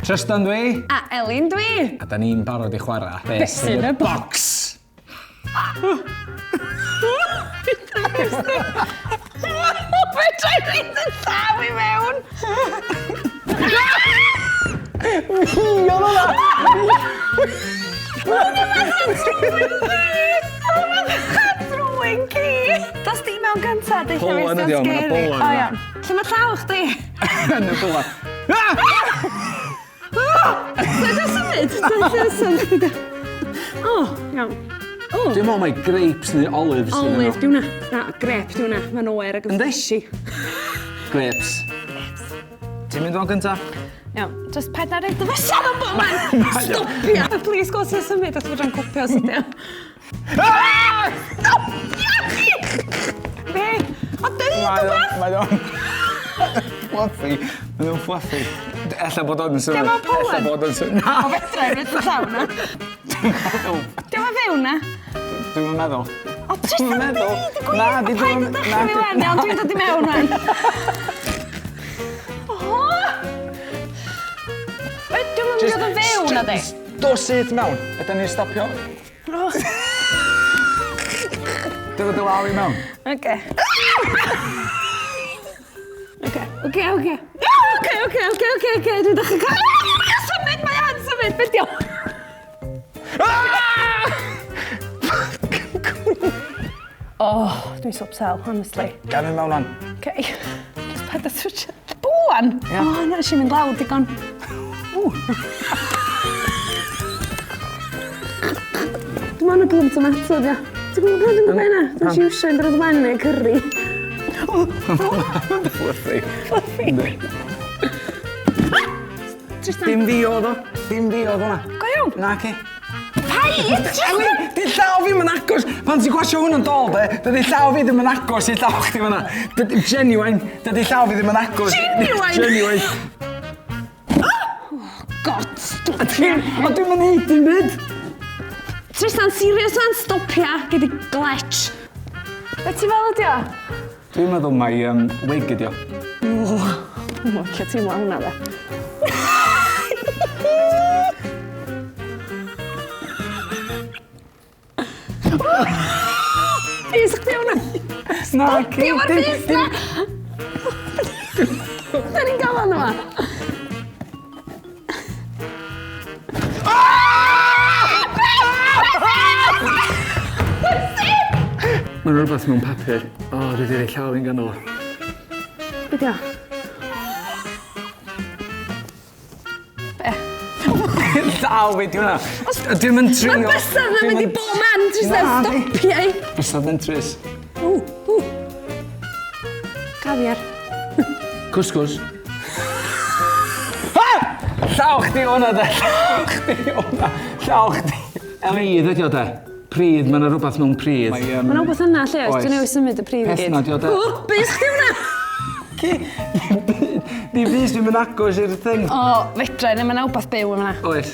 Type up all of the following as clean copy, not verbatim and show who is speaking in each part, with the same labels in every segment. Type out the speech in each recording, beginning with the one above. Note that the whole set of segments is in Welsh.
Speaker 1: Trystan dwi.
Speaker 2: A Elin dwi.
Speaker 1: A da ni'n barod i chwarae.
Speaker 2: Be sy'n y bocs? Fedra i roid y llaw i mewn!
Speaker 1: Fi oedd hwnna!
Speaker 2: Drwy'n ci! Dos di mewn gynta, deutha fi
Speaker 1: Polan ydi o, ma' 'na bolan
Speaker 2: O iawn. Lle mae llaw chdi?
Speaker 1: Yn y bolan.
Speaker 2: Dwi'n symud! Dwi'n symud! O, iawn. O.
Speaker 1: Dwi'n meddwl mai grapes neu olives ydyn nhw.
Speaker 2: Olive, di hwnna. Na, grep di hwnna. Mae'n oer ac yn freshy.
Speaker 1: Grapes.
Speaker 2: Grapes.
Speaker 1: Ti'n mynd o'n gynta?
Speaker 2: Iawn, just paid â roid dy fysedd yn bob man! Stopia! Please, go ti'n symud os fedrwn copio os ydi o. Stopia chi! Be? O, deud rhywbeth!
Speaker 1: Mae o'n... Fluffy. Mae o'n fluffy. Ella bod o'n symud.
Speaker 2: Dim o'n pollen?
Speaker 1: Ella bod o'n symud. Na!
Speaker 2: O, fedra i roid y llaw na. Dim o'n fyw na?
Speaker 1: Dwi'm yn meddwl.
Speaker 2: O, jyst yn
Speaker 1: meddwl.
Speaker 2: deud y gwir!
Speaker 1: Na, di
Speaker 2: O, paid
Speaker 1: dwi'm-
Speaker 2: â
Speaker 1: na,
Speaker 2: dechrau fi
Speaker 1: di-
Speaker 2: wan, iawn, dwi'n dod i mewn wan. O! Be, dwi'm yn mynd i fod yn fyw na di?
Speaker 1: Dos syth mewn. Ydan ni'n stopio.
Speaker 2: O!
Speaker 1: Dyma dy law i mewn.
Speaker 2: Oce. Oce, oce, oce. Oce, oce, oce, oce, oce, dwi'n dechrau cael... Symud, mae o'n symud, be di o? Oh, dwi'n so upset, honestly.
Speaker 1: Ga i mewn wan.
Speaker 2: Okay. Just paid â twtio. Bwan!
Speaker 1: Ia.
Speaker 2: O, na, eisiau mynd lawr digon. Ww. Dwi'n meddwl y glwm tomato, di o. Ti'n gwybod pan dwi'n gwybod hynna? Dwi'n eisiau iwsio un dros wen neu curry.
Speaker 1: Fluffy.
Speaker 2: Fluffy.
Speaker 1: Yndi.
Speaker 2: Tristan.
Speaker 1: Dim fi oedd o. Dim fi oedd hwnna.
Speaker 2: Go iawn?
Speaker 1: Naci.
Speaker 2: Paid!
Speaker 1: Elin, di llaw fi yn agos. Pan ti'n gwasio hwn yn dol, de, dydy llaw fi ddim yn agos i llaw chdi fan'na. Dydy, genuine, dydy llaw fi ddim yn agos.
Speaker 2: Genuine?
Speaker 1: Genuine.
Speaker 2: Oh, God, stop.
Speaker 1: Ond dwi'm yn neud dim byd.
Speaker 2: Tristan, serious man, stopia, gei di gletch. Be ti'n fel ydi o?
Speaker 1: Dwi'n meddwl mai um, wig ydi o.
Speaker 2: O, dwi'n licio teimlo hwnna de. Bys chdi hwnna?
Speaker 1: Na,
Speaker 2: Stopia fo'r bys na! Da ni'n gael fan yma.
Speaker 1: Mae'n rhywbeth mewn papur. O, dwi wedi rhoi llaw fi'n ganol.
Speaker 2: Be di o? Be?
Speaker 1: Llaw fi di hwnna. Dwi'm yn trio.
Speaker 2: Mae bysedd yn mynd i bob man, ti'n stopia i.
Speaker 1: Bysedd mentrus.
Speaker 2: Ww, ww. Caviar.
Speaker 1: Cwsgws. Ah! Llaw chdi o'na de. Llaw chdi o'na. Llaw chdi. Pridd ydi o de. Pridd, mae yna rhywbeth mewn pridd.
Speaker 2: Mae yna rhywbeth yna lle, oes? Dwi'n newid symud y pridd i gyd.
Speaker 1: Peth na di o de.
Speaker 2: O, bys chdi hwnna!
Speaker 1: Di bys fi'n mynd agos i'r thing.
Speaker 2: O, fedra, neu mae yna rhywbeth byw yma.
Speaker 1: Oes.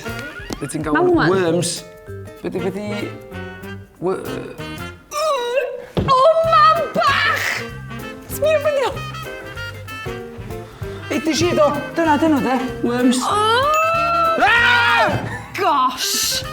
Speaker 1: Be ti'n gael? Worms. Be di, be di...
Speaker 2: O, mam bach! Sbio be di o!
Speaker 1: Ei, di si do! Dyna dyn nhw, de. Worms.
Speaker 2: Oh!
Speaker 1: Ah!
Speaker 2: Gosh!